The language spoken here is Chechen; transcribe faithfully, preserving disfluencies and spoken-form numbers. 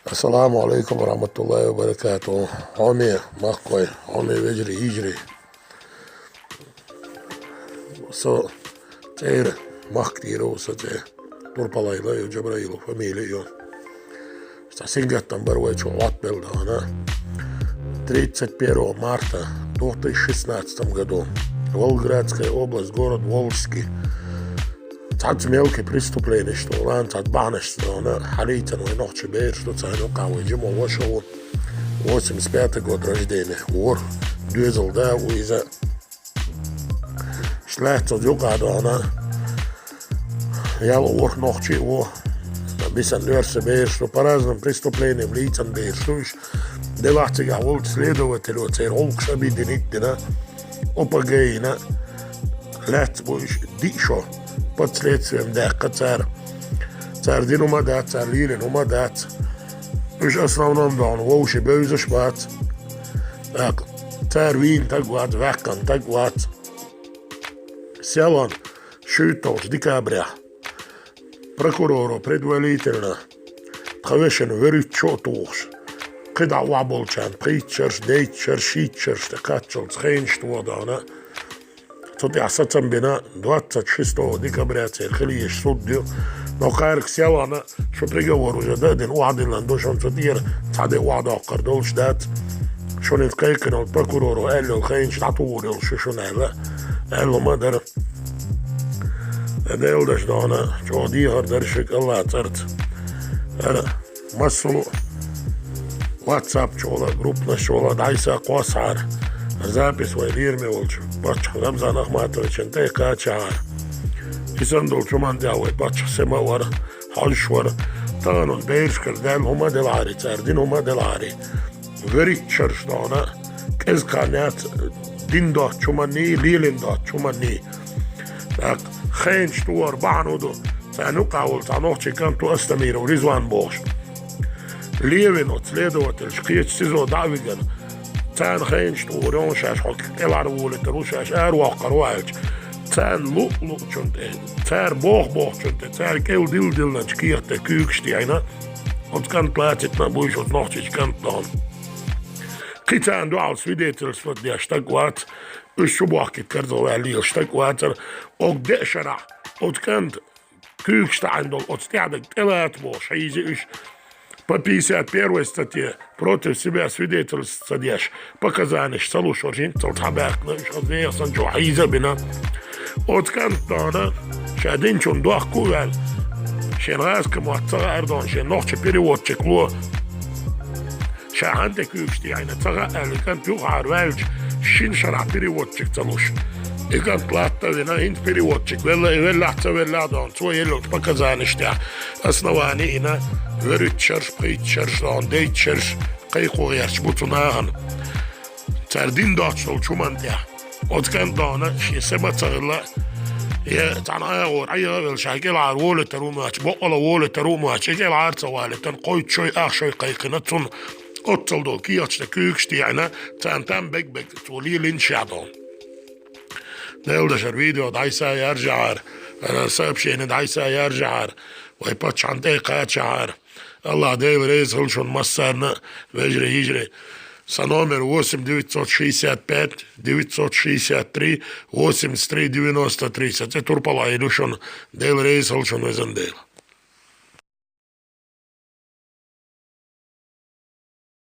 Ассаламу алейкум ва рахматуллахи ва баракатуху. Хьоме махкой, хьоме вежарий, йижарий. Со цӀера махка тӀера ву, со цӀе Турпалайла ю, Джабраилов фамилия ю. Цхьа сингаттам бар вай чу хьотбелла дагӀана. Тридцать первого марта две тысячи шестнадцатом году. Волгоградская область, город Волжский. Цхьацца мелкий преступлени, что лан цхьацца бахьанаш дона, хьалийцан вай нохчи бераш ду, цхьацца юкъа вай жимо ваша ву. Восемьдесят пятый год рождения. Вор, доьзал да ву иза. Шлаьццо юкъа дона. Ял ворх нохчи ву. Бисан нуьрса бераш ду, по разным преступлениям лийцан бераш ду. Делахь цигахь волчу следователь ву, церан гӀуллакхаш объединить дина. О П Г йина, лаьцна бу уьш диъ шо, под следствием даьккха цара. Цара дина хӀума дац, цара лелийна хӀума дац. Уьш основном дона вовши бевзаш бац. ТӀаккха цара вийна таг вац, ваьккхина таг вац. Селхана шуьйтталгӀачу декабрехь прокуроро предварительно тхан вешина веруьттачо а тухуш, кхидӀа охьаболчарна пхийттарш, дейттарш, шийттарш тӀе кхаччалц хенаш тоха дона. Цу тӀехь сацам бина, двадцать шестого декабря церан хила езаш суд ю. Но кхаьрга селхана шу приговор уже дан а дина, охьадиллина ду, шуна цу тӀера цхьа де охьадоккхур долуш дац. Шуна иза кхайкхина прокуроро аьлла йолу хенаш дӀатухур йолуш ю шуна аьлла, аьлла ма дара. Делдаш дона, чӀогӀа дехар дара шуьга Аллахь цӀарца. ХӀара массо а WhatsApp чула, группанаш чула дӀайса кхоссахьара. Запись вай лераме волчу паччахь Рамзан Ахматовичан тӀе кхачахьара. И санна долчу хӀуманна тӀехь вай паччахь сема а вара, хьожуш вара. Тахана оцу берашкара даьлла хӀума а делахьара, цара дина хӀума а делахьара. Веритта шарш дона, кӀезиг хан яц дина доцчу хӀуманний, лелина доцчу хӀуманний. ТӀаккха хенаш тухур бахьана ду, царна юкъахь волу цхьа нохчийн кӀант ву Астамиров Ризван бохуш. Левина оцу следовательш кхечу СИЗО дӀа а вигна, царна хенаш тухур йолу шаьш хьо кӀелхьара волуьйтур ву, шаьш аравоккхур ву аьлча, царна луъ-луъчунна тӀе, цара боху-бохучунна тӀе, цара кӀел дилла-диллинчу кехат тӀе куьйгаш тӀехьийна, оцу кӀант лацитна а буьйш оцу нохчийн кӀант дона. Кхин царна дуьхьал свидетельство деш стаг вац, уьш чу бохкийта карзах ваьлла лела стаг вацара, оцу деа шарахь оцу кӀанта куьйгаш таӀийна долу оцу тӀаьхьадерг тӀелаца бохуш хьийзира уьш. По пятьдесят первой статье против себя свидетельство ца деш, показанеш ца луш, хӀорш хӀинццалц хьабаьхкина уьш, хаза нехан санна чохь хьийза а бина. Оцу кӀанта дона, ша динчунна дохко а ваьлла, шен гӀазкхи мотт ца хаьара дона, шен нохча переводчик ло. Ша хьанна тӀе куьйгаш тӀехьийна ца хаьа аьлла, и кӀант юхахьара ваьлча, шина шарахь переводчик ца луш. И кӀант латта а вина, хӀинца переводчик велла, и веллахь а ца веллахь а дона, цо еллачу показанеш тӀехь основани йина, веритта шарш, пхийтта шарш дона, дейттарш кхайкхо гӀерташ бу цу нахана. Цара дина доцчу долчу хӀуманна тӀехь. Оцу кӀанта дона шен сема ца хилла, я цхьана агӀор Ӏеха а велла, ша кӀелхьара волуьйтур ву моьттуш, баккъала волуьйтур ву моьттуш, и кӀелхьара ца валийтина, кхойтта шой, ах шой кхайкхина цунна, оццал долу кехаташ тӀе куьйгаш тӀехьийна, царна там бег-бег цо лелийна шех дона. Делдашара видео дӀайса яржахьара, сообщение дӀайса яржахьара, вай паччахьна тӀе кхачахьара. Аллах Дела реза хуьлда шуна массарна а, вежарий, йижарий. Сан номер восемь девятьсот шестьдесят пять девятьсот шестьдесят три восемьдесят три девяносто три. Сан цӀе Турпалай ю шуна. Дела реза хуьлда шуна, везан Дела.